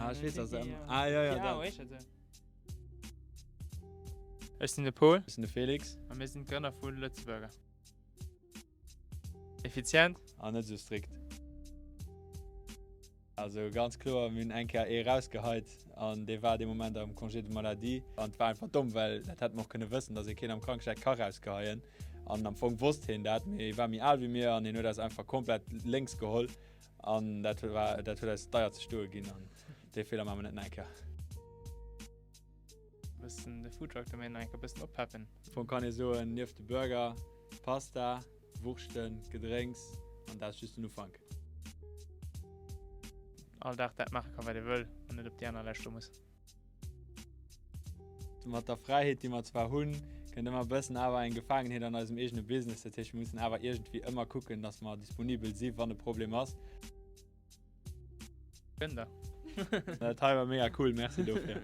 Ah, ech weess, dass se ëmmer. Ah, jo, jo, dat. Ech sinn de Paul. Ech sinn de Felix. A mir sinn d'Grënner vu Lëtzebuerger. Effizient. An net esou strikt. Also ganz kloer, mir hunn eng Kéier ee rausgeheit an dee war dee Moment am Congé de maladie. An et war einfach domm, well dat hätt mer och kënne wëssen, datt ee keen am Krankeschäi ka rausgeheien. An am Fong wosst heen dat, mee hie war méi al wéi mir an hien huet eis einfach komplett lénks geholl. An dat war, dat huet eis deier ze stoe ginn an dee Feeler maache mer net nach eng Kéier. Bëssen de Foodtruck do méi nach eng Kéier bëssen oppeppen. Am Fong kann ee soen, nieft de Burger, Pasta, Wurschten, Gedrénks an dat ass just den Ufank. All Dag dat maache kann, wat ee wëll an net op déi aner lauschteren muss. Mat der Fräiheet, déi mer zwar hunn, kënnt ëmmer e bëssen awer eng Gefaangenheet an eisem eegene Business. Dat heescht, mir mussen awer iergendwéi ëmmer kucken, dass mer disponibel si wann e Problem ass. Gönn der. Dat hei war mega cool, merci dofir.